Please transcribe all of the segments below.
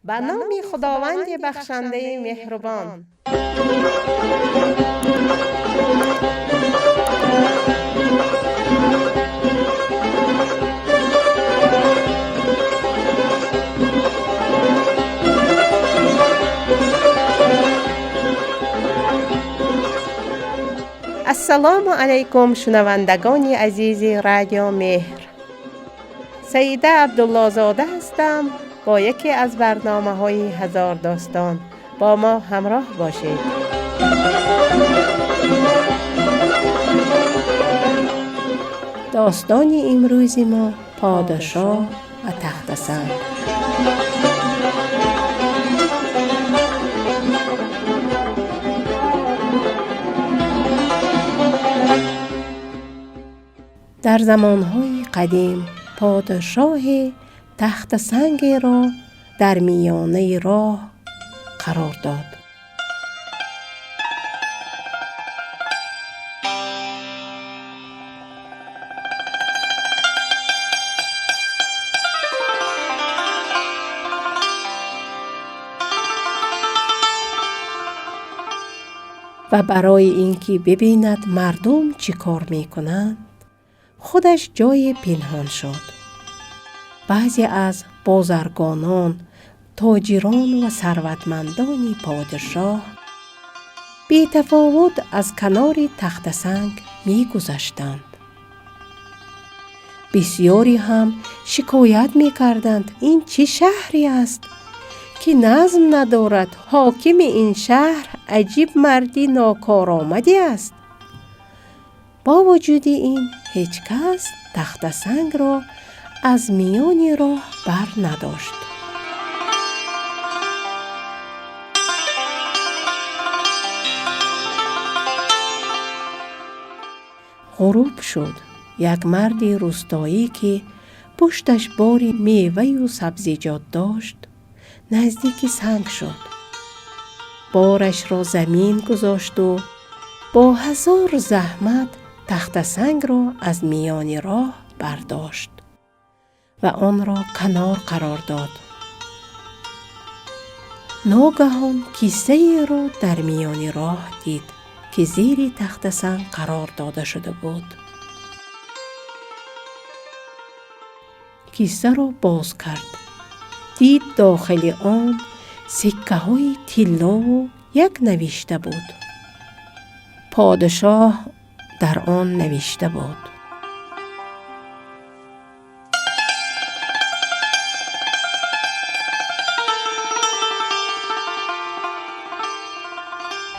Ба номи Худованди бахшандаи меҳрубон. Ассалому алайкум, шунавандагони азизи Радио Меҳр. Саида Абдуллозода ҳастам бо яке аз барномаҳои Ҳазор достон. Бо мо ҳамроҳ бошед. Достони имрӯзи мо Подшоҳ ва тахтасанг. Дар замонҳои қадим подшоҳе тахтасангеро дар миёнаи роҳ қарор дод. Ва барои ин ки бибинад мардум чӣ кор мекунанд, худаш ҷое пинҳон шуд. Баъзе аз бозаргонон, тоҷирон ва сарватмандони подшоҳ бетафовут аз канори тахтасанг мегузаштанд. Бисёре ҳам шикоят мекарданд: ин чӣ шаҳре аст, ки назм надорад? Ҳокими ин шаҳр аҷиб марди нокоромаде аст. Бо вуҷуди ин ҳеҷ кас тахтасангро аз миёни роҳ бар надошт. Ғуруб шуд. Як марди рустоӣ, ки пушташ бори меваю сабзиҷот дошт, наздики санг шуд. Борашро замин гузошту бо ҳазор заҳмат тахтасангро аз миёни роҳ бардошт ва онро канор қарор дод. Ногаҳон кисаеро дар миёни роҳ дид, ки зери тахтасанг қарор дода шуда буд. Кисаро боз кард. Дид, дохили он сиккаҳои тиллову як навишта буд. Подшоҳ дар он навишта буд: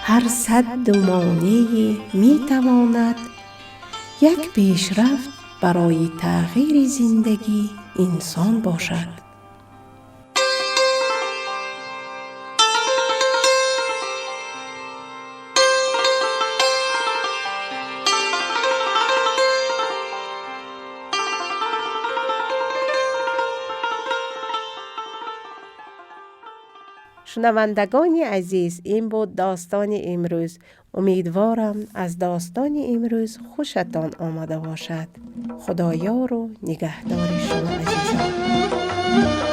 ҳар садду монеъе метавонад як пешрафт барои тағйири зиндагии инсон бошад. Шунавандагони азиз, ин буд достони имрӯз. Умедворам, аз достони имрӯз хушатон омада бошад. Худоёру нигаҳдори шумо, азизон.